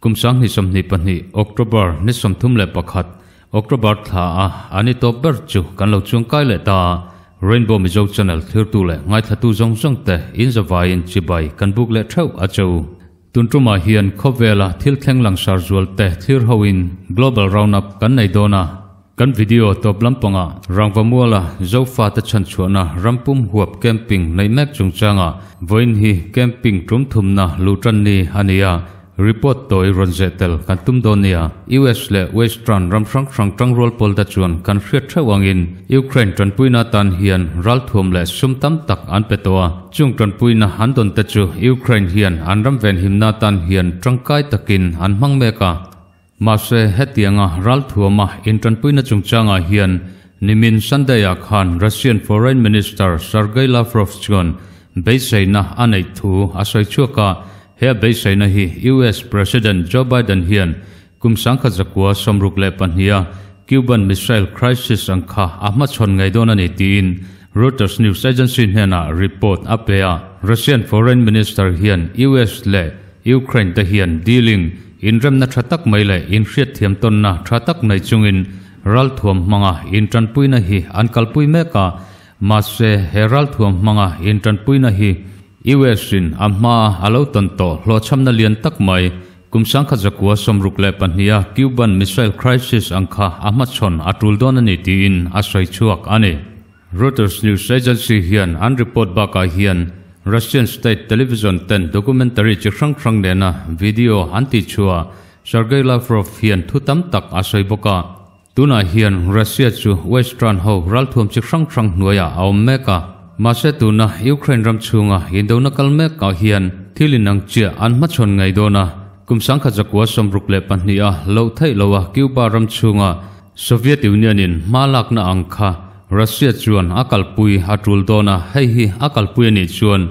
Kum 2022 October ni 31 October thla a ani top ber chu kan lo chuang kai leh ta. Rainbow Mizo Channel thirtu leh ngaithlatu zawng zawng te in zavaiin chibai kan buk leh theuh a cheu. Tunṭumah hian khawvela thil thleng langsar zual te thlir hoin Global Roundup kan nei dawn a. Kan video tawp lampangah Rangvamuala Zofate chhanchhuahna rampum huap camping neih mek chungchanga vawiin hi camping tum thumna luhtan ni a ni a, report tawi rawn zeh tel kan tum dawn nia. US leh Western ram hrang hrang tangrual pawl te chuan kan hriat theuh angin Ukraine tanpuina tan hian ralthuam leh sum tam tak an pe tawh a, chung tanpuina an dawn te chu Ukraine hian an ram venhimna tan hian tangkai takin an hmang mek a. Mahse hetianga ralthuama intanpuina chungchangah hian nimin Sunday-ah khan Russian Foreign Minister Sergei Lavrov chuan beiseina a neih thu a sawi chhuak a, he a beiseina hi US President Joe Biden hian kum 1964-a Cuban Missile Crisis ang kha a hmachhawn ngei dawn a ni tiin Reuters news agency hnenah report a pe a. Russian Foreign Minister hian US leh Ukraine te hian dealing inremna tha tak mai leh inhriatthiam tawnna tha tak nei chungin ralthuam hmanga intanpuina hi an kalpui mek a, mahse he ralthuam hmanga intanpuina hi US in a hma a lo tawn tawh hlawhchhamna lian tak mai kum 1962-a Cuban Missile Crisis ang kha a hmachhawn a tul dawn a ni tiin a sawi chhuak a ni. Reuters news agency hian an report bakah hian Russian state television ten documentary chi hrang hrang nena video an tih chhuah Sergei Lavrov hian thu tam tak a sawi bawk a. Tunah hian Russia chu Western ho ralthuam chi hrang hrang hnuaiah a awm mek a. Mahse tuna Ukraine ram chhunga indona kal mekah hian thil inang chiah an hmachhawn ngei dawn a. Kum 1962-a loh theih loha Cuba ram chhunga Soviet Union in hma lakna ang kha Russia chuan a kalpui a tul dawn a, hei hi a kalpui a nih chuan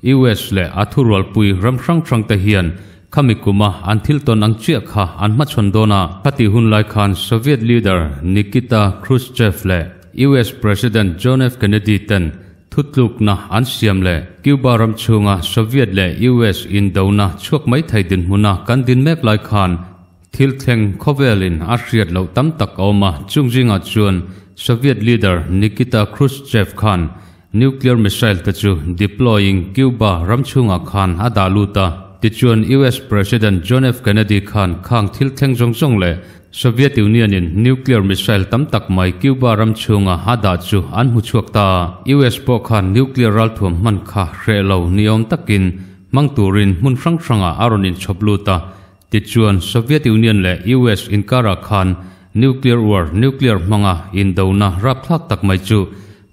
US leh a thurualpui ram hrang hrang te hian khami kuma an thil tawn ang chiah kha an hmachhawn dawn a. Khati hun lai khan Soviet leader Nikita Khrushchev leh US President John F Kennedy ten thutlukna an siam leh Cuba ram chhunga Soviet leh US indona chhuak mai thei dinhmuna kan din mek lai khan thil thleng khawvelin a hriat loh tam tak a awm a, chung zingah chuan Soviet leader Nikita Khrushchev khan nuclear missile te chu deploying Cuba ram chhungah khan a dah lut a. Tichuan US President John F Kennedy khan khang thil thleng zawng zawng leh Soviet Union in nuclear missile tam tak mai Cuba ram chhunga a dah chu an hmu chhuak ta. US pawh khan nuclear ralthuam hman kha hreh lo ni awm takin hmang turin hmun hrang hrangah a rawn inchhawp lut a. Tichuan Soviet Union leh US inkarah khan nuclear war, nuclear hmanga indona rapthlak tak mai chu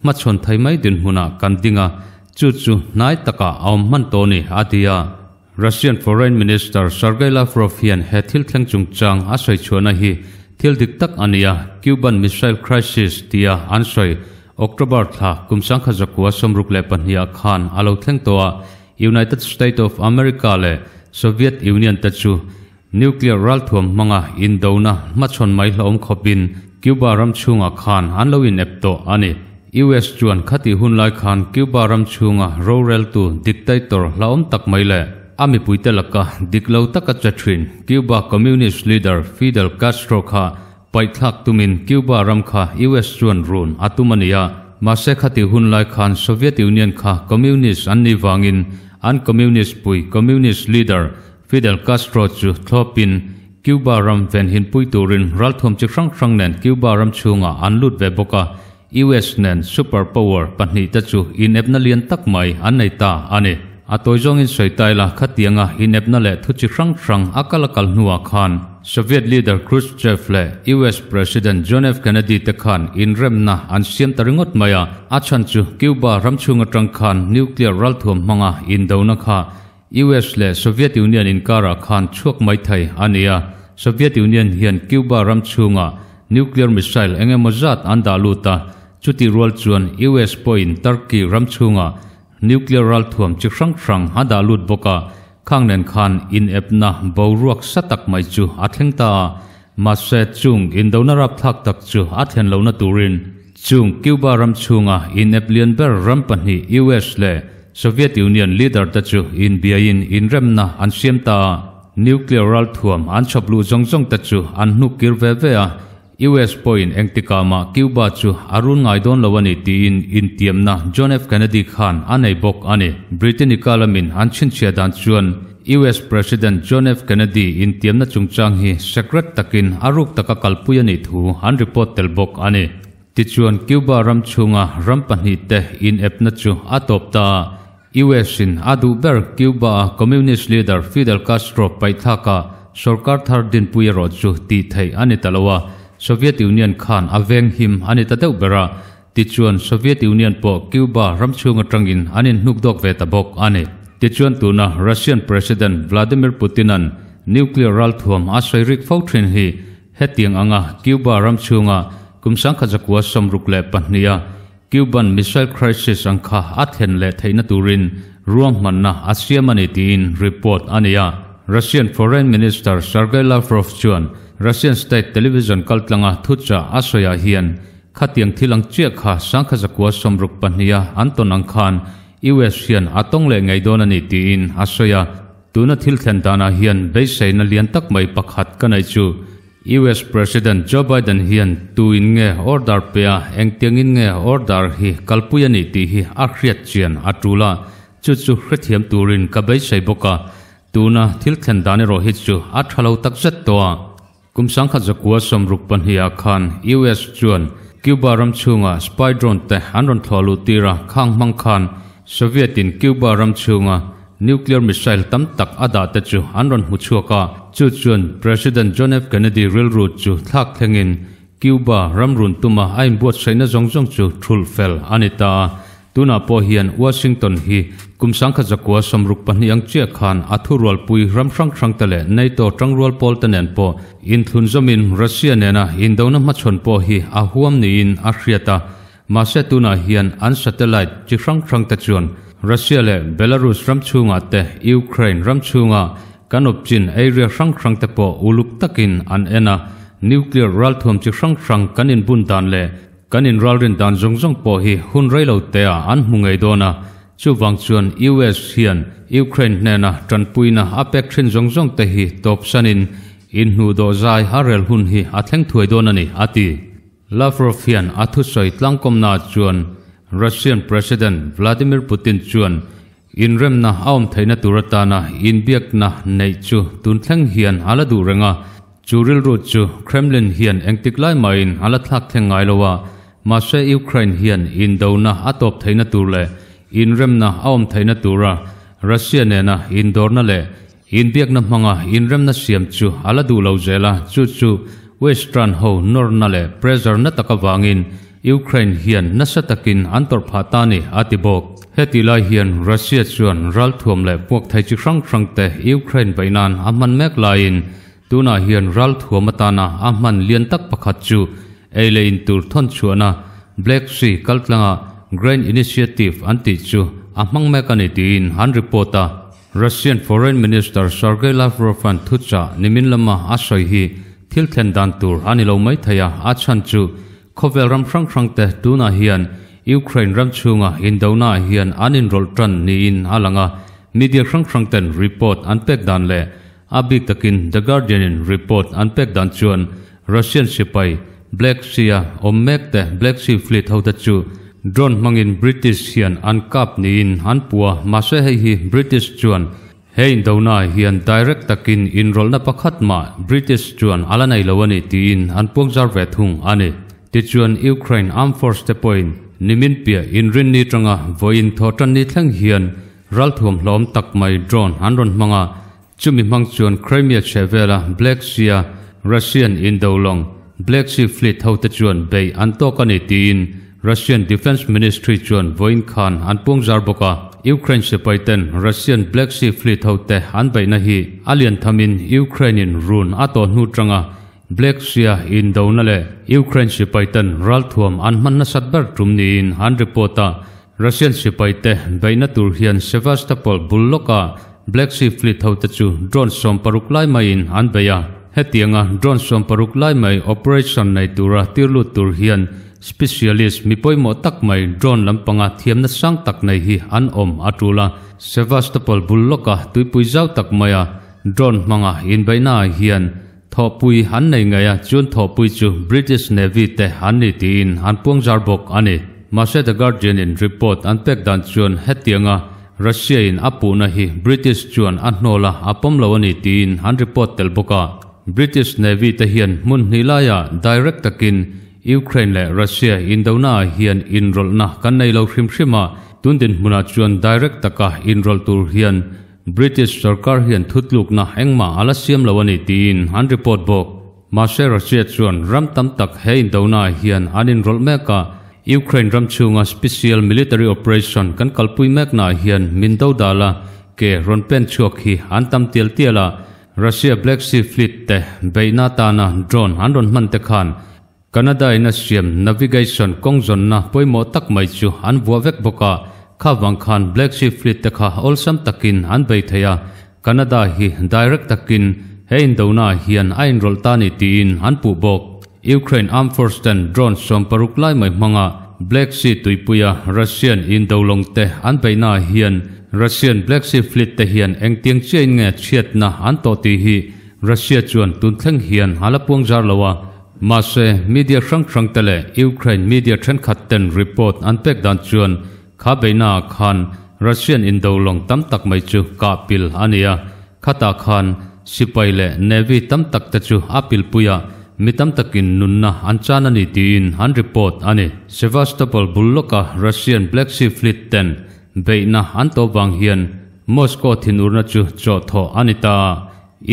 hmachhawn thei mai dinhmunah kan ding a, chu chu hnai takah a awm hman tawh ni, a ti a. Russian Foreign Minister Sergei Lavrov hian he thil thleng chungchang a sawi chhuahna hi thil dik tak a ni a, Cuban Missile Crisis tia an sawi October thla kum 1962-ah khan a lo thleng tawh a, United States of America leh Soviet Union te chu nuclear ralthuam hmanga indona hmachhawn mai hlauhawm khawpin Cuba ram chhungah khan an lo inep tawh a ni. US chuan khati hun lai khan Cuba ram chhunga roreltu dictator hlauhawm tak mai leh a mipuite laka dik lo taka che thin Cuba Communist leader Fidel Castro kha paihthlak tumin Cuba ram kha US chuan run a tum a ni a. Mahse khati hun lai khan Soviet Union kha Communist an nih vangin an Communist pui Communist leader Fidel Castro chu thlawpin Cuba ram venhin pui turin ralthuam chi hrang hrang nen Cuba ram chhungah an lut ve bawk a, US nen super power pahnih te chu inepna lian tak mai an nei ta a ni. A tawi zawngin sawi tai la khatianga inepna leh thu chi hrang hrang a kal a kal hnuah khan Soviet leader Khrushchev leh US President John F Kennedy te khan inremna an siam ta ringawt mai a, a chhan chu Cuba ram chhung atang khan nuclear ralthuam hmanga indona kha US leh Soviet Union inkarah khan chhuak mai thei a ni a, Soviet Union hian Cuba ram chhungah nuclear missile eng emaw zat an dah lut a, chuti rual chuan US pawhin Turkey ram chhungah nuclear ralthuam chi hrang hrang a dah lut bawk a, khang nen khan inepna boruak sa tak mai chu a thleng ta a, mahse chung indona rapthlak tak chu a thlen lohna turin chung Cuba ram chhunga inep lian ber ram pahnih US leh Soviet Union leader te chu inbiaiin inremna an siam ta a. Nuclear ralthuam an chhawp luh zawng zawng te chu an hnuk kir ve ve a, US pawhin engtikah mah Cuba chu a run ngai dawn lo a ni tiin intiamna John F Kennedy khan a nei bawk a ni. Britannica lamin an chhinchhiah dan chuan US President John F Kennedy intiamna chungchang hi secret takin a ruk taka kalpui a nih thu an report tel bawk a ni. Tichuan Cuba ram chhunga ram pahnihte inepna chu a tawp ta a, US in a duh ber Cuba a Communist leader Fidel Castro paihthlaka sorkar thar dinpui erawh chu tih theih a ni ta lo a, Soviet Union khan a veng him a ni ta deuh ber a, tichuan Soviet Union pawh Cuba ram chhung atangin an inhnukdawk ve ta bawk a ni. Tichuan tuna Russian President Vladimir Putin-a'n nuclear ralthuam a sawi rik fo thin hi hetiang anga Cuba ram chhunga kum 1962 a Cuban Missile Crisis ang kha a thlen leh theihna turin ruahmanna a siam a ni tiin report a nei a. Russian Foreign Minister Sergei Lavrov chuan Russian state television kaltlanga thuchah a sawiah hian khatiang thil ang chiah kha 1962 a an tawn ang khan US hian a tawng leh ngei dawn a ni tiin a sawi a. Tuna thil thlen danah hian beiseina lian tak mai pakhat ka neih chu US President Joe Biden hian tu in nge order pe a, engtiangin nge order hi kalpui a nih tih hi a hriat chian a tul a, chu chu hrethiam turin ka beisei bawk a, tuna thil thlen dan erawh hi chu a tha lo takzet tawh a. Kum 1962 ah khan US chuan Cuba ram chhunga spy drone te an rawn thlawh luh tir a, khang hmang khan Soviet in Cuba ram chhunga Nuclear missile tam tak a dah te chu an rawn hmu chhuak a, chu chuan President John F Kennedy rilru chu thlak thlengin Cuba ram run tuma a inbuatsaihna zawng zawng chu thulh fel a ni ta a. Tunah pawh hian Washington hi kum 1962 ang chiah khan a thurualpui ram hrang hrang te leh NATO tangrual pawl te nen pawh inthlunzawmin Russia nena indona hmachhawn pawh hi a huam niin a hriat a. Mahse tunah hian an satellite chi hrang hrang te chuan Russia leh Belarus ram chhungah te Ukraine ram chhunga kan awpchin area hrang hrang te pawh uluk takin an en a, nuclear ralthuam chi hrang hrang kan inbun dan leh kan inralrin dan zawng zawng pawh hi hun rei lo te ah an hmu ngei dawn a, chuvang chuan US hian Ukraine hnena tanpuina a pek thin zawng zawng te hi tawpsanin inhnuhdawh zai a rel hun hi a thleng thuai dawn a ni, a ti. Lavrov hian a thusawi tlangkawmnaah chuan Russian President Vladimir Putin chuan inremna a awm theihna tur atana inbiakna neih chu tun thleng hian a la duh reng a, chu rilru chu Kremlin hian engtik lai mahin a la thlak thleng ngai lo a, mahse Ukraine hian indona a tawp theihna tur leh inremna a awm theihna tura Russia nena indawrna leh Inbiakna hmanga inremna siam chu a la duh lo zel a, chu chu Western ho nawrna leh pressure na tak avangin Ukraine hian nasa takin an tawrh phah ta ni, a ti bawk. Hetih lai hian Russia chuan ralthuam leh puak thei chi hrang hrang te Ukraine beih nan a hman mek laiin tunah hian ralthuam atana a hman lian tak pakhat chu ei leh in tur thawn chhuahna Black Sea kaltlanga Grain Initiative an tih chu a hmang mek a ni tiin an report a. Russian Foreign Minister Sergei Lavrov-a'n thuchah nimin lama a sawi hi thil thlen dan tur a ni lo mai thei a, a chhan chu khawvel ram hrang hrangte tunah hian Ukraine ram chhunga indonaah hian an inrawlh tan niin a lang a, media hrang hrangten report an pek dan leh a bik takin The Guardian-in report an pek dan chuan Russian sipai Black Sea-a awm mekte Black Sea Fleet hote chu drone hmangin British hian an kap niin an pu a, mahse hei hi British chuan he indonaah hian direct takin inrawlhna pakhat mah British chuan a la nei lo a ni tiin an puangzar ve thung a ni. Tichuan Ukraine Armed Force te pawhin nimin piah inrinni tanga vawiin thawhtanni thleng hian ralthuam hlawm tak mai drone an rawn hmang a, Chumi hmang chuan Crimea chhehvela Black Sea-a Russian indo lawng Black Sea Fleet hote chuan beih an tawk a ni tiin Russian Defence Ministry chuan vawiin khan an puangzar bawk a. Ukraine sipaiten Russian Black Sea Fleet hote an beihna hi a lian thamin Ukraine-in run a tawh hnu tanga Black Sea-a indona leh Ukraine sipaiten ralthuam an hman nasat ber tum niin an report a. Russian sipaite beihna tur hian Sevastopol bul lawka Black Sea Fleet hote chu drone 60 lai maiin an bei a. Hetianga drone 60 lai mai operation nei tura tir lut tur hian specialist mi pawimawh tak mai drone lampanga thiamna sang tak nei hi an awm a tul a. Sevastopol bul lawka tuipui zau tak maia Drone hmanga inbeihnaah hian thawhpui an nei ngei a, chun thawhpui chu British Navy te an ni tiin an puangzar bawk a ni. Mahse The Guardian in report an pek dan chuan hetianga Russia in a puhna hi British chuan a hnawl a, a pawm lo a ni tiin an report tel bawk a. British Navy te hian hmun hnih laiah direct takin Ukraine leh Russia indonaah hian inrawlhna kan nei lo hrim hrim a, tun dinhmunah chuan direct taka inrawlh tur hian British sorkar hian thutlukna engmah a la siam lo a ni tiin an report bawk. Mahse Russia chuan ram tam tak he indonaah hian an inrawlh mek a, Ukraine ram chhunga special military operation kan kalpui meknaah hian min dodal a, ke rawn pen chhuak hi an tam tial tial a, Russia Black Sea Fleet te beihna atana drone an rawn hman te khan Canada in a siam navigation kawng zawnna pawimawh tak mai chu an vuah vek bawk a, kha vang khan Black Sea Fleet te kha awlsam takin an bei thei a, Canada hi direct takin he indona ah hian a inrawlh ta ni tiin an puh bawk. Ukraine Armed Force ten drone 60 lai mai hmanga Black Sea tuipuia Russian indolawng te an beihna ah hian Russian Black Sea Fleet te hian engtiang chiahin nge chhiatna an tawh tih hi Russia chuan tun thleng hian a la puang zar lo a. Mahse, media hrang hrang te leh Ukraine media thenkhat ten report an pek dan chuan kha beihna ah khan Russian indolawng tam tak mai chu kah pil a ni a. Khatah khan sipai leh navy tam tak te chu a pilpui a, mi tam takin nunna an chan a ni tiin an report a ni. Sevastopol bul lawka Russian Black Sea Fleet ten beihna an tawh vang hian Moscow thinurna chu chawhthawh a ni ta.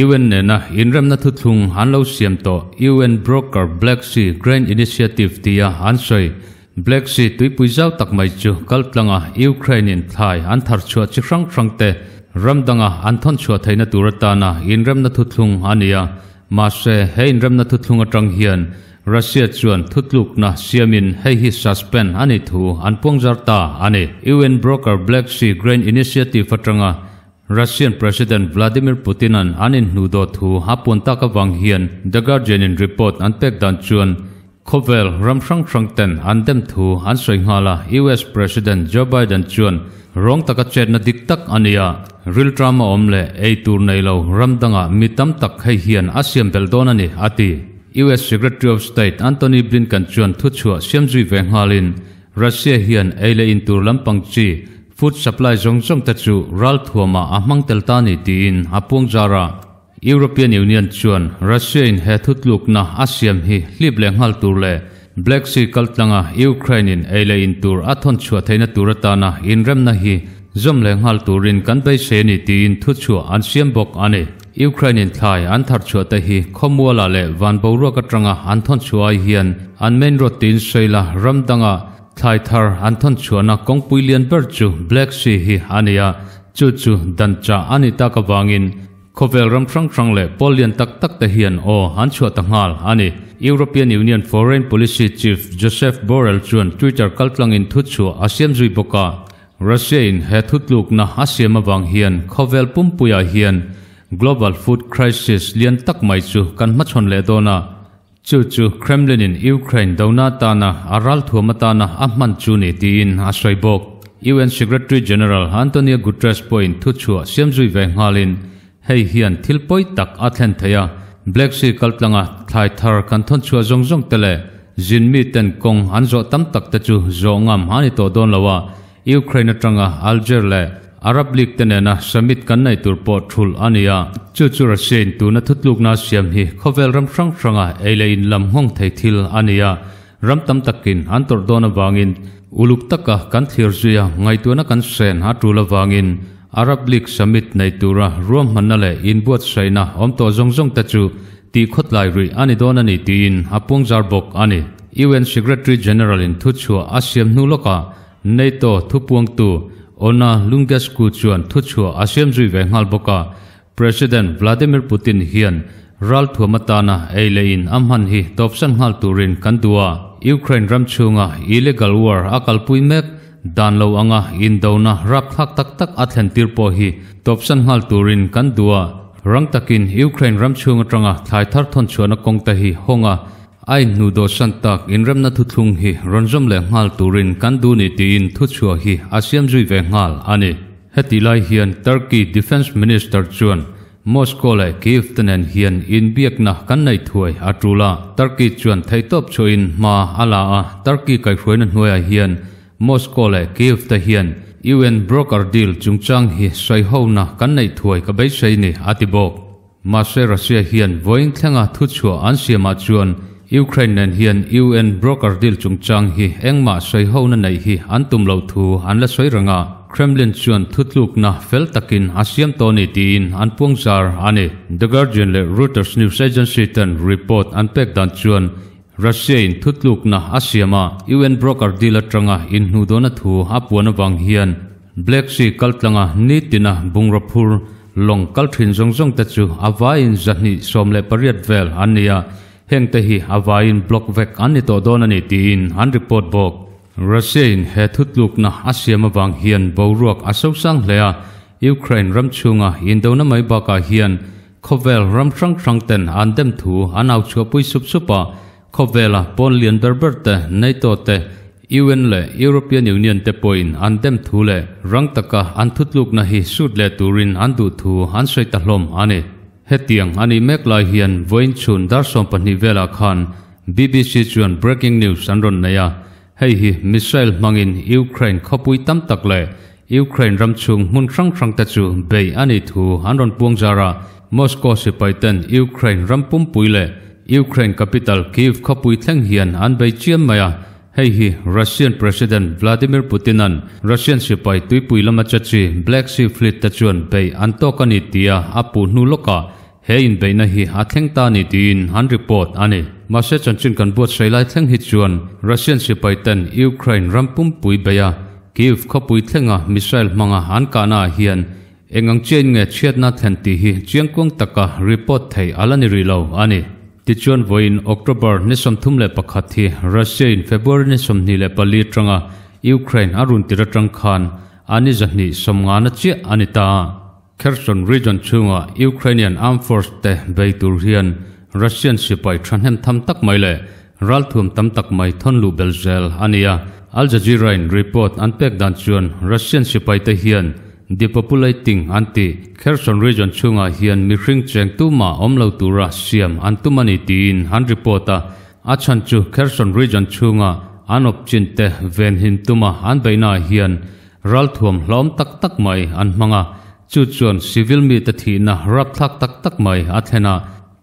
UN nena inremna thuthlung an lo siam tawh UN Broker Black Sea Grain Initiative tia an sawi. Black Sea tuipui zau tak mai chu kaltlanga Ukraine-in thlai an thar chhuah chi hrang hrang te ram danga an thawn chhuah theihna tur atana inremna thuthlung a ni a. Mahse, he inremna thuthlung atang hian Russia chuan thutlukna siamin hei hi suspend a nih thu an puangzar ta a ni. UN Broker Black Sea Grain Initiative atanga Russian President Vladimir Putin-a'n an inhnuh dawh thu a puan tak avang hian The Guardian-in report an pek dan chuan Khawvel ram hrang hrang ten an dem thu an sawi nghal a, US President Joe Biden chuan rawng taka chetna dik tak a ni a, rilṭam a awm leh ei tur nei lo ram dangah mi tam tak hei hian a siam belh dawn a ni, a ti. US Secretary of State Antony Blinken chuan thuchhuah siam zui ve nghalin Russia hian ei leh in tur lampang chi food supply zawng zawng te chu ralthuamah a hmang tel ta ni tiin a puang zar a. European Union chuan Russia in he thutlukna a siam hi hlip leh nghal tur leh Black Sea kaltlanga Ukraine in ei leh in tur a thawn chhuah theihna tur atana inremna hi zawm leh nghal turin kan beisei a ni tiin thuchhuah an siam bawk a ni. Ukraine in thlai an thar chhuah te hi khawmualah leh van boruak atanga an thawn chhuah ai hian an main road tiin sawi la ram danga thlai thar an thawn chhuahna kawngpui lian ber chu Black Sea hi a ni a, chu chu danchah a nih tak avangin Khawvel ram hrang hrang leh pawl lian tak tak te hian aw an chhuah ta nghal a ni. European Union Foreign Policy Chief Josep Borrell chuan Twitter kaltlangin thuchhuah a siam zui bawk a. Russia in he thutlukna a siam avang hian khawvel pumpuiah hian global food crisis lian tak mai chu kan hmachhawn leh dawn a. Chu chu Kremlin in Ukraine dona atana a ralthuam atana a hman chu ni tiin a sawi bawk. UN Secretary General Antonio Guterres pawhin thuchhuah siam zui ve nghalin hei hian thil pawi tak a thlen thei a, Black Sea kaltlanga thlai thar kan thawn chhuah zawng zawng te leh zin miten kawng an zawh tam tak te chu zawh ngam a ni tawh dawn lo a, Ukraine atanga Alger leh Arab League te nena summit kan nei tur pawh thulh a ni a, chu chu Russia in tuna thutlukna siam hi khawvel ram hrang hranga ei leh in lam nghawng thei thil a ni a, ram tam takin an tawrh dawn avangin uluk taka kan thlir zuia ngaihtuahna kan sen a tul avangin Arab League summit nei tura ruahmanna leh inbuatsaihna awm tawh zawng zawng te chu tih khawtlai rih a ni dawn a ni tiin a puangzar bawk a ni. UN Secretary General in thuchhuah a siam hnu lawkah NATO thupuangtu Ona Lungescu chuan thuchhuah a siam zui ve nghal bawk a, President Vladimir Putin hian ralthuam atana ei leh in a hman hi tawpsan nghal turin kan duh a, Ukraine ram chhunga illegal war a kalpui mek dan lo anga indona rapthlak tak tak a thlen tir pawh hi tawpsan nghal turin kan duh a, rang takin Ukraine ram chhung atanga thlai thar thawn chhuahna kawng te hi hawng a, A inhnuh dawhsan tak inremna thuthlung hi rawn zawm leh nghal turin kan duh ni tiin thuchhuah hi a siam zui ve nghal a ni. Hetih lai hian Turkey Defence Minister chuan Moscow leh Kyiv te nen hian inbiakna kan nei thuai a tul a, Turkey chuan theihtawp chhuahin hma a la a, Turkey kaihhruaina hnuaiah hian Moscow leh Kyiv te hian UN broker deal chungchang hi sawihona kan neih thuai ka beisei ni, a ti bawk. Mahse Russia hian vawiin thlenga thuchhuah an siamah chuan Ukraine nen hian UN broker deal chungchang hi engmah sawihona neih hi an tum loh thu an la sawi reng a, Kremlin chuan thutlukna fel takin a siam tawh ni tiin an puangzar a ni. The Guardian leh Reuters news agency ten report an pek dan chuan Russia-in thutlukna a siam a, UN broker deal atanga inhnuhdawhna thu a puan avang hian Black Sea kaltlanga nitina bungraw phur lawng kal thin zawng zawng te chu a vaiin 218 vel an ni a, heng te hi a vaiin block vek an ni tawh dawn a ni tiin an report bawk. Russia-in he thutlukna a siam avang hian boruak a sosang hle a, Ukraine ram chhunga indona mai bakah hian khawvel ram hrang hrang ten an dem thu an au chhuahpui sup sup a, khawvela pawn lian ber ber te, NATO te, UN leh European Union te pawhin an dem thu leh rang taka an thutlukna hi sut leh turin an duh thu an sawi ta hlawm a ni. Hetiang a nih mek lai hian vawiin chhun dar 12 velah khan BBC chuan breaking news an rawn nei a, hei hi missile hmangin Ukraine khawpui tam tak leh Ukraine ram chhung hmun hrang hrang te chu bei a nih thu an rawn puang zar a, Moscow sipai ten Ukraine ram pumpui leh Ukraine capital Kyiv khawpui thleng hian an bei chiam mai a, hei hi Russian President Vladimir Putin-a'n Russian sipai tuipui lama che chi Black Sea Fleet te chuan bei an tawk a ni tia a puh hnu lawkah He inbeihna hi a thleng ta ni tiin an report a ni. Mahse chanchin kan buatsaih lai thleng hi chuan Russian sipai ten Ukraine ram pumpui beih a, Kyiv khawpui thlenga missile hmanga an kahna ah hian eng ang chiain nge chhiatna thlen tih hi chiangkuang taka report theih a la ni rih lo a ni. Tichuan vawiin October ni 31 hi Russia in February ni 24 atanga Ukraine a run tir atang khan a ni 250 na chiah a ni ta. Kherson region chhunga Ukrainian Armed Force te bei tur hian Russian sipai thahnem tham tak mai leh ralthuam tam tak mai thawn luh bel zel a ni a. Al Jazeera in report an pek dan chuan Russian sipai te hian depopulating an ti. Kherson region chhungah hian mihring cheng tumah awm lo tura siam an tum a ni tiin an report a. A chhan chu Kherson region chhunga an awp chin te venhim tuma an beihnaah hian Ralthuam hlawm tak tak mai an hmang a, chu chuan civil mite thihna rapthlak tak tak mai a thlen a.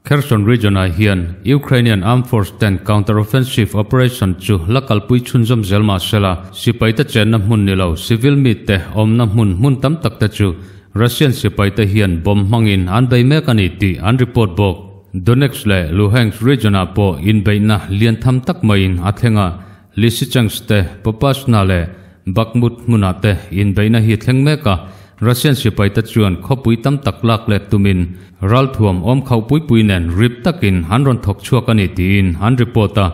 Kherson region-ah hian Ukrainian Armed Force ten counter-offensive operation chu la kalpui chhunzawm zel mah sela, sipaite chenna hmun ni lo civil mite awmna hmun hmun tam tak te chu Russian sipaite hian bomb hmangin an bei mek a ni tih an report bawk. Donetsk leh Luhansk region-ah pawh inbeihna lian tham tak maiin a thleng a, Lysychansk te, Popasna leh Bakhmut hmunah te inbeihna hi thleng mek a, Russian sipaite chuan khawpui tam tak lak let tumin ralthuam awm khauh pui pui nen rip takin an rawn thawk chhuak a ni tiin an report a.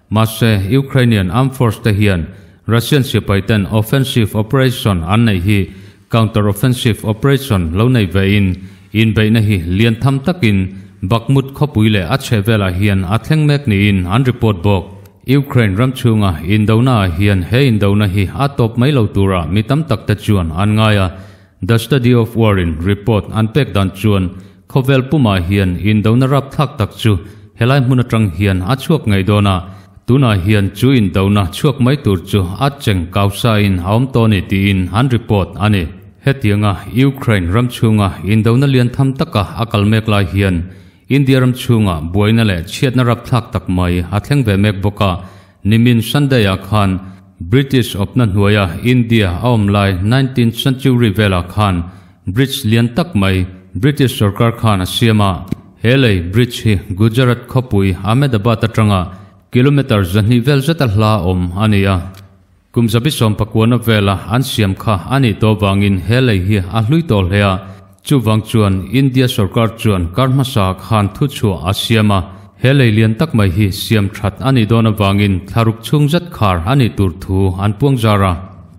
Mahse, Ukrainian Armed Force te hian Russian sipaiten offensive operation an neih hi counter-offensive operation lo nei vein inbeihna hi lian tham takin Bakhmut khawpui leh a chhehvelah hian a thleng mek niin an report bawk. Ukraine ram chhunga indona ah hian he indona hi a tawp mai lo tura mi tam tak te chuan an ngai a. The Study of War in report an pek dan chuan khawvel pumah hian indona rapthlak tak chu helai hmun atang hian a chhuak ngei dawn a, tunah hian chu indona chhuak mai tur chu a cheng kausa in a awm tawh a ni tiin an report a ni. Hetianga Ukraine ram chhunga indona lian tham taka a kal mek lai hian India ram chhungah buaina leh chhiatna rapthlak tak mai a thleng ve mek bawk a, nimin Sunday-ah khan British awpna hnuaia India a awm lai nineteenth century velah khan bridge lian tak mai British sorkar khan a siam a, he lei bridge hi Gujarat khawpui Ahmedabad atanga kilometre 200 vel zeta hla awm a ni a. Kum 119 vela an siam kha a nih tawh vangin he lei hi a hlui tawh hle a, chuvang chuan India sorkar chuan kar hmasa khan thuchhuah a siam a, he lei lian tak mai hi siam that a nih dawn avangin thlaruk chhung zet khar a nih tur thu an puang zar a.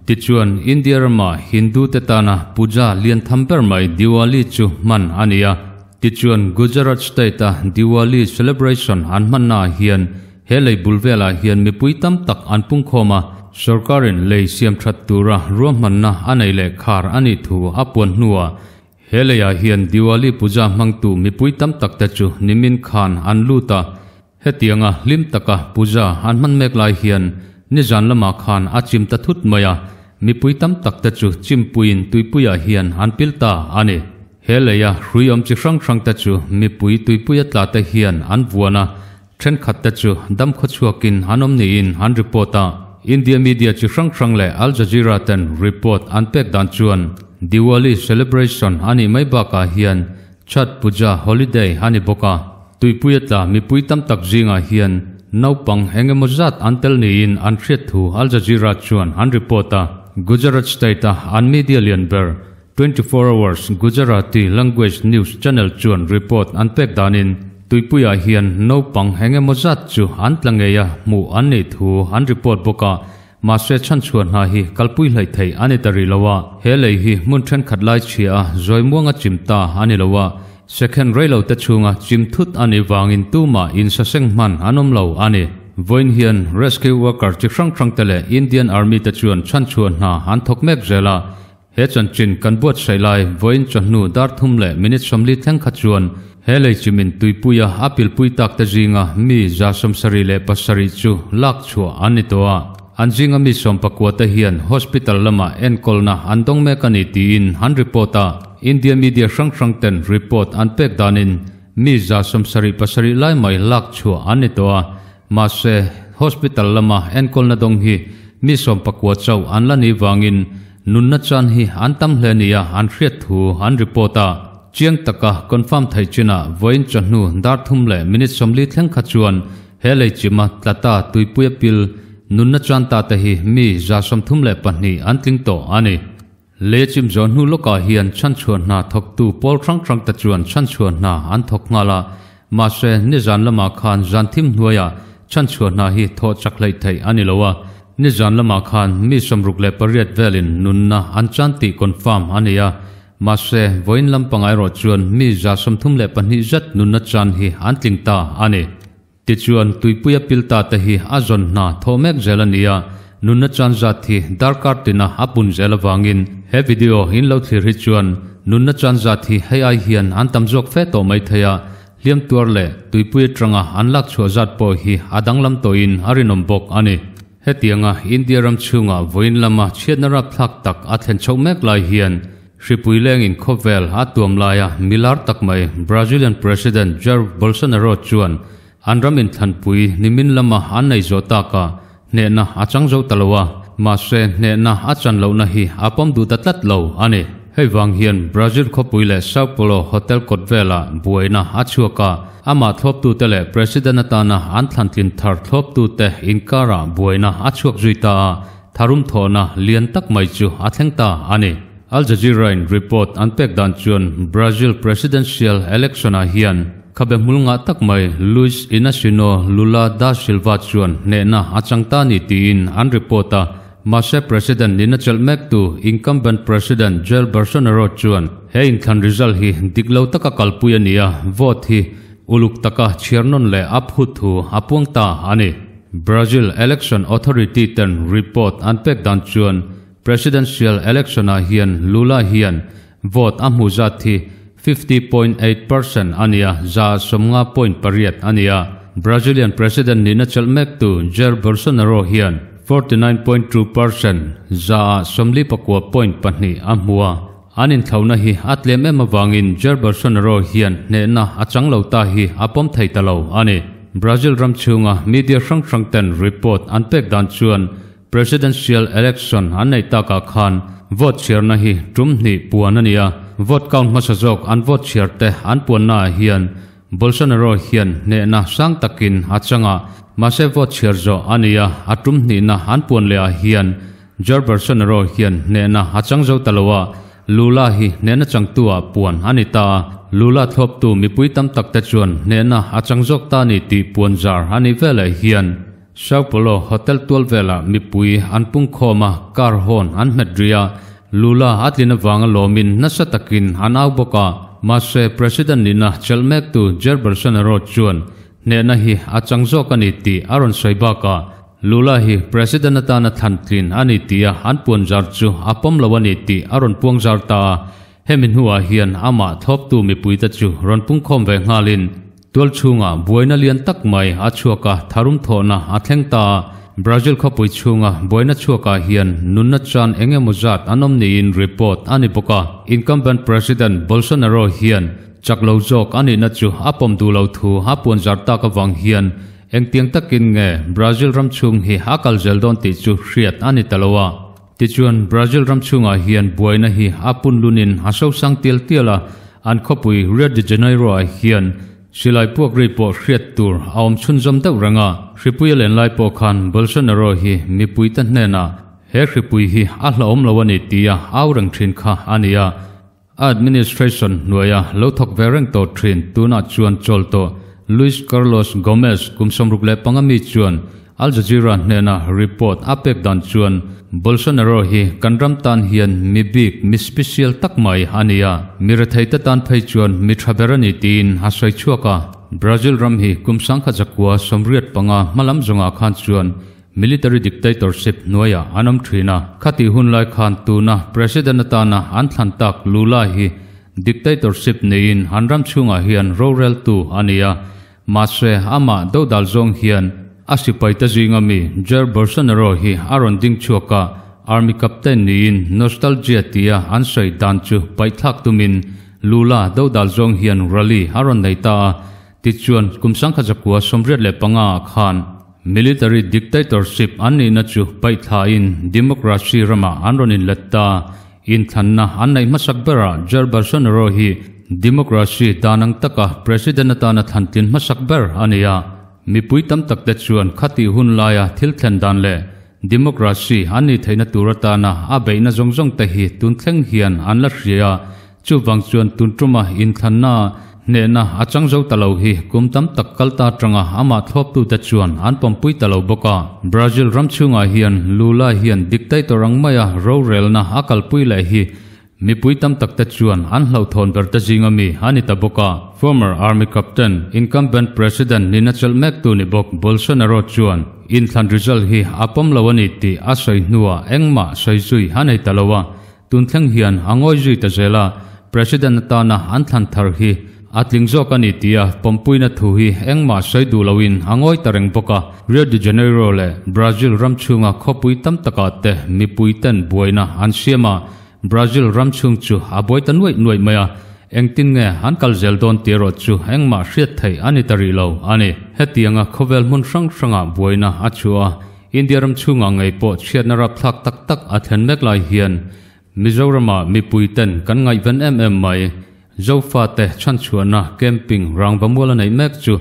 Tichuan, India rama Hindu te tana puja lian tham ber mai Diwali chu hman a ni a. Tichuan, Gujarat state-a Diwali celebration an hmannaah hian He lei bul velah hian mipui tam tak an pungkhawm a, sorkarin lei siam that tura ruahmanna a nei leh khar a nih thu a puan hnuah He leiah hian Diwali puja hmangtu mipui tam tak te chu nimin khan an lut a, hetianga hlim taka puja an hman mek lai hian nizan lamah khan a chim ta thut mai a, mipui tam tak te chu chimpuiin tuipuiah hian an pil ta a ni. He leia hrui awm chi hrang hrang te chu mipui tuipuia tla te hian an vuan a, thenkhat te chu dam khawchhuakin an awm niin an report a. India media chi hrang hrang leh Al Jazeera ten report an pek dan chuan Diwali celebration a nih mai bakah hian Chhath Puja holiday a ni bawk a. Tuipuia tla mipui tam tak zingah hian naupang eng emaw zat an tel niin an hriat thu Al Jazeera chuan an report a. Gujarat state-a an media lian ber 24 Hours Gujarati Language News Channel chuan report an pek danin Tuipuiah hian naupang eng emaw zat chu an tla ngei a hmuh an neih thu an report bawk a, mahse chhanchhuah hna hi kalpui hleih theih a ni ta rih lo a, he lei hi hmun thenkhat lai chhia a zawi muanga chim ta a ni lo a, second rei lo te chhunga chim thut a nih vangin tumah insaseng hman an awm lo a ni. Vawiin hian rescue worker chi hrang hrang te leh Indian Army te chuan chhanchhuah hna an thawk mek zel a, He chanchin kan buatsaih lai vawiin chawhnu dar thum leh minute 40 thleng kha chuan he lei chimin tuipuia a pilpui tak te zinga mi 77 chu lak chhuah an ni tawh a. An zinga mi 19 te hian hospital lamah enkawlna an dawng mek a ni tiin an report a. India media hrang hrang ten report an pek danin mi 77 lai mai lak chhuah an ni tawh a. Mahse, hospital lama enkawlna dawng hi mi 19 chauh an la nih vangin Nunna chan hi an tam hle nia an hriat thu an report a, chiang taka confirm theih chinah vawiin chawhnu dar thum leh minute 40 thleng kha chuan he lei chima tlata tuipuia pil nunna chan ta te hi mi 32 an tling tawh a ni. Lei chim zawh hnu lawkah hian chhanchhuah hna thawktu pawl hrang hrang te chuan chhanchhuah hna an thawk nghal a, mahse nizan lamah khan zan thim hnuaiah chhanchhuah hna hi thawh chak hleih theih a ni lo a, Nizan lamah khan mi 68 velin nunna an chan tih confirm a ni a, mahse vawiin lampang erawh chuan mi 32 zet nunna chan hi an tling ta a ni. Tichuan tuipuia pil ta te hi a zawn hna thawh mek zel a ni a, nunna chan zat hi darkar tina a pun zel avangin he video in lo thlir hi chuan nunna chan zat hi hei ai hian an tam zawk fe tawh mai thei a, hliam tuar leh tuipui atanga an lak chhuah zat pawh hi a danglam tawhin a rinawm bawk a ni. Hetianga India ram chhunga vawiin lama chhiatna rapthlak tak a thlen chhoh mek lai hian hripui lengin khawvel a tuam laia milar tak mai Brazilian President Jair Bolsonaro chuan an ram inthlanpui nimin lama an nei zawh taka hnehna a chang zo ta lo a, mahse hnehna a chan lohna hi a pawm duh ta tlat lo a ni. Hei vang hian Brazil khawpui leh Sao Paulo hotel kawt velah buaina a chhuak a, amah thlawptute leh President atana an thlantlin thar thlawptute inkarah buaina a chhuak zui ta a, tharum thawhna lian tak mai chu a thleng ta a ni. Al Jazeera-in report an pek dan chuan Brazil presidential election-ah hian khabe hmul ngah tak mai Luiz Inacio Lula da Silva chuan hnehna a chang ta ni tiin an report a, mahse President nihna chelh mektu incumbent President Jair Bolsonaro chuan he inthlan result hi dik lo taka kalpui a ni a, vote hi uluk taka chhiar nawn leh a phut thu a puang ta a ni. Brazil Election Authority ten report an pek dan chuan Presidential election-ah hian Lula hian vote a hmuh zat hi 50.8% a ni a, 50.8 a ni a. Brazilian President nihna chelh mektu Jair Bolsonaro hian 49.2%, 49.2 a hmu a. An inthlauhna hi a tlem em avangin Jair Bolsonaro hian hnehna a chang lo ta hi a pawm thei ta lo a ni. Brazil ram chhunga media hrang hrang ten report an pek dan chuan Presidential election an nei takah khan vote chhiarna hi tum hnih puan a ni a, vote count hmasa zawk an vote chhiar te an puannaah hian Bolsonaro hian hnehna sang takin a chang a, mahse vote chhiar zawh a ni a, a tum hnihna an puan lehah hian Jair Bolsonaro hian hnehna a chang zo ta lo a, Lula hi hnehna changtu-ah puan a ni ta a, Lula thlawptu mipui tam tak te chuan hnehna a chang zawk ta a ni tih puan zar a nih veleh hian Sao Paulo hotel tual velah mipui an pungkhawm a, car hawn an hmet ri a, Lula a tlin avanga lawmin nasa takin an au bawk a, mahse President nihna chelh mektu Jair Bolsonaro chuan hnehna hi a chang zawk a ni tih a rawn sawi bakah Lula hi President atana thlan tlin a ni tia an puan zar chu a pawm lo a ni tih a rawn puang zar ta a. Hemi hnuah hian amah thlawptu mipuite chu rawn pungkhawm ve nghalin tual chhungah buaina lian tak mai a chhuak a, tharum thawhna a thleng ta a. Brazil khawpui chhunga buaina chhuakah hian nunna chan eng emaw zat an awm niin report a ni bawk a. Incumbent President Bolsonaro hian chak lo zawk a nihna chu a pawm duh lo thu a puan zar tak avang hian engtiang takin nge Brazil ram chhung hi a kal zel dawn tih chu hriat a ni ta lo a. Tichuan, Brazil ram chhungah hian buaina hi a pun lunin a sosang tial tial a, an khawpui Rio de Janeiro-ah hian silai puak ri pawh hriat tur a awm chhunzawm deuh reng a. Hripui a len lai pawh khan Bolsonaro hi mipuite hnenah he hripui hi a hlauhawm lo a ni tia au reng thin kha a ni a. A administration hnuaia lo thawk ve reng tawh thin tunah chuan chawl tawh Luis Carlos Gomes kum 65 mi chuan Al Jazeera hnena report a pek dan chuan Bolsonaro hi kan ram tan hian mi bik, mi special tak mai a ni a, mi retheite tan phei chuan mi tha ber a ni tiin a sawi chhuak a. Brazil ram hi kum 1985 hmalam zawngah khan chuan Military dictatorship hnuaiah an awm thin a, khatih hun lai khan tuna President atana an thlan tak Lula hi dictatorship neiin an ram chhungah hian roreltu a ni a, mahse amah dodal zawng hian a sipaite zinga mi Jair Bolsonaro hi a rawn ding chhuak a, Army captain niin nostalgia tia an sawi dan chu paihthlak tumin Lula dodal zawng hian rally a rawn nei ta a, tichuan kum 1985 ah khan Military dictatorship an nihna chu paihthlain democracy ramah an rawn inlet ta. Inthlanna an neih hmasak berah Jair Bolsonaro hi democracy dan ang taka president atana thlantlin hmasak ber a ni a. Mipui tam takte chuan khatih hun laia thil thlen dan leh democracy an nih theihna tur atana a beihna zawng zawng te hi tun thleng hian an la hria a. Chuvang chuan tun tuma inthlanna hnehna a chang zo ta lo hi kum tam tak kal ta atanga amah thlawptute chuan an pawmpui ta lo bawk a. Brazil ram chhungah hian Lula hian dictator ang maia rorelna a kalpui leh hi mipui tam takte chuan an hlauhthawn berte zinga mi a ni ta bawk a. Former Army Captain, incumbent President nihna chelh mektu ni bawk Bolsonaro chuan inthlan result hi a pawm lo a ni tih a sawi hnuah engmah sawi zui a nei ta lo a. Tun thleng hian a ngawi zui ta zel a, President atana an thlan thar hi a tling zawk a ni tia pawmpuina thu hi engmah sawi duh loin a ngawi ta reng bawk a. Rio de Janeiro leh Brazil ram chhunga khawpui tam takah te mipui ten buaina an siam a, Brazil ram chhung chu a buai ta nuaih nuaih mai a, engtin nge an kal zel dawn tih erawh chu engmah hriat theih a ni ta rih lo a ni. Hetianga khawvel hmun hrang hrangah buaina a chhuah a, India ram chhungah ngei pawh chhiatna rapthlak tak tak a thlen mek lai hian Mizoramah mipui ten kan ngaihven em em mai. Zofate chhanchhuahna camping rangvamual a neih mek chu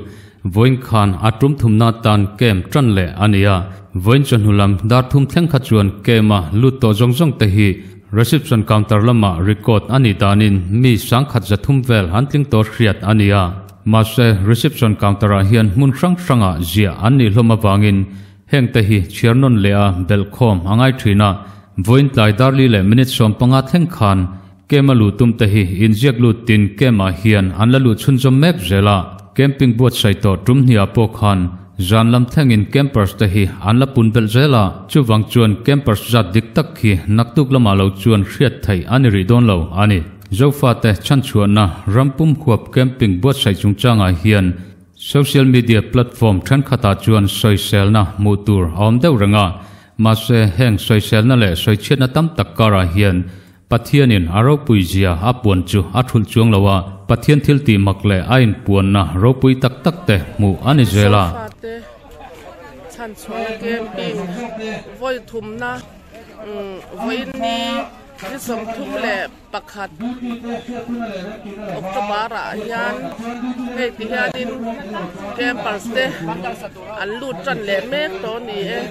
vawiin khan a tum thumna tan camp tan leh a ni a. Vawiin chawhnu lam dar thum thleng kha chuan camp a lut tawh zawng zawng te hi reception counter lamah record a nih danin mi sangkhat zathum vel an tling tawh hriat a ni a. Mahse, reception counter-ah hian hmun hrang hrangah ziah an nih hlawm avangin heng te hi chhiar nawn leh a belhkhawm a ngai thin a. Vawiin tlai darli leh minute 15 thleng khan camp a luh tum te hi inziak lut tin camp-ah hian an la luh chhunzawm mek zel a. Camping buatsaih tawh tum hniah pawh khan zan lam thlengin campers te hi an la pun belh zel a. Chuvang chuan campers zat dik tak khi naktuk lamah lo chuan hriat theih a ni rih dawn lo a ni. Zofate chhanchhuahna rampum huap camping buatsaih chungchangah hian social media platform thenkhatah chuan sawiselna hmuh tur a awm deuh reng a, mahse heng sawiselna leh sawichhiatna tam tak karah hian Pathianin a ropui zia a puan chu a thulh chuang lo a, Pathian thil tih mak leh a inpuanna ropui tak tak te hmuh a ni zel a. Zofate chhanchhuahna camping vawi thumna vawiin ni Ni 31 October ah hian hei ti hianin campers te an lut tan leh mek tawh a ni e.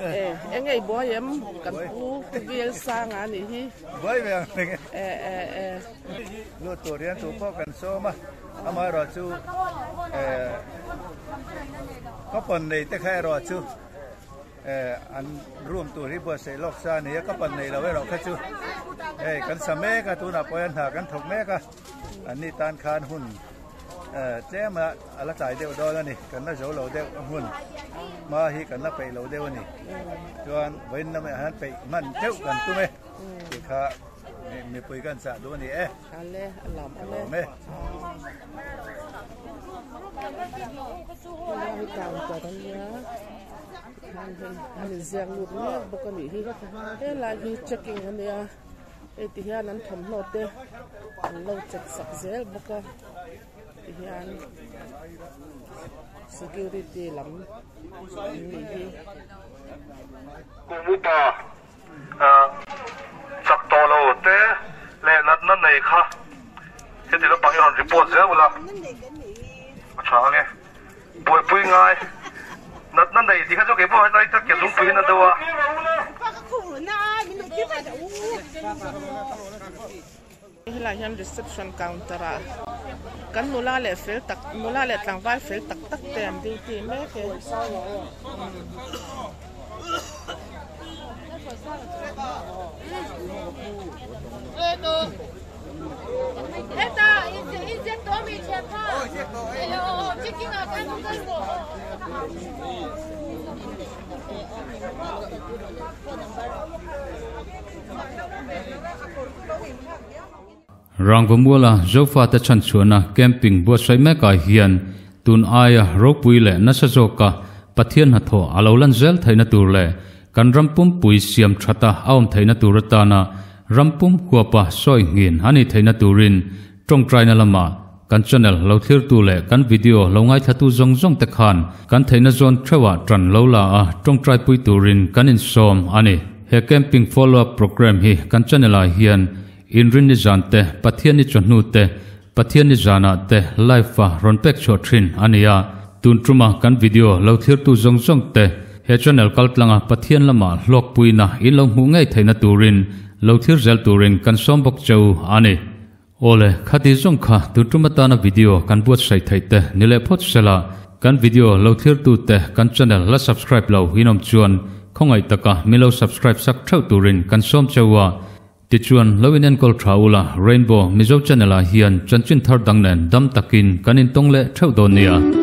E eng ei buai em kan pu vel sang a nih hi buai ve ang reng e e e lut tur hian tu pawh kan sawm a amaherawh chu e coupon nei te kha erawh chu. An room tur hi buatsaih lawk sa a ni a, ka pan nei lo erawh kha chu hei kan sa mek a, tunah pawh hian hna kan thawk mek a, an ni tan khan hun tlem a a la tlai deuh dawn a ni, kan la zo lo deuh a hmun hma hi kan la peih lo deuh a ni, chuan vawiin lamah hian peih hman teuh kan tum e tih kha mipui kan chah duh a ni e. Ka lawm e. An inziak lut mek bawk a nih hi helai hi checking a nia hei ti hian an thawmhnaw te an lo check sak zel bawk a ti hian security lam an nih hi. Kum upa chak tawh lo te leh natna nei kha heti lampang hi rawn report zel ula a tha ang e. Buaipui ngai natna nei tih kha chu keipawh hetlai tak ke zungpui in a deuh a. Helai hian reception counter ah kan nula leh fel tak nula leh tlangval fel tak tak te an duty mek e. Rangvamuala Zofate chhanchhuahna camping buatsaih mekah hian tun aia ropui leh nasa zawka Pathian hnathawh a lo lan zel theihna tur leh Kan ram pumpui siam thata a awm theihna tur atana ram pum huapa sawi nghin a nih theihna turin tawngtaina lama kan channel lo thlirtu leh kan video lo ngaithlatu zawng zawng te khan kan theihna zawn theuhah tan lo la a tawngtaipui turin kan insawm a ni. He camping follow up program hi kan channel ah hian Inrinni zan te, Pathianni chawhnu te, Pathianni zanah te live a rawn pek chhuah thin a ni a, tun tuma kan video lo thlirtu zawng zawng te he channel kaltlanga Pathian lama hlawkpuina in lo hmuh ngei theihna turin lo thlir zel turin kan sawm bawk cheu a ni. Awle, khati zawng kha tun tum atana video kan buatsaih theih te ni leh phawt sela, kan video lo thlirtu te kan channel la subscribe lo in awm chuan khawngaih taka min lo subscribe sak theuh turin kan sawm cheu a, Tichuan, lo inenkawl tha ula, Rainbow Mizo Channel ah hian chanchin thar dang nen dam takin kan intawng leh theuh dawn nia.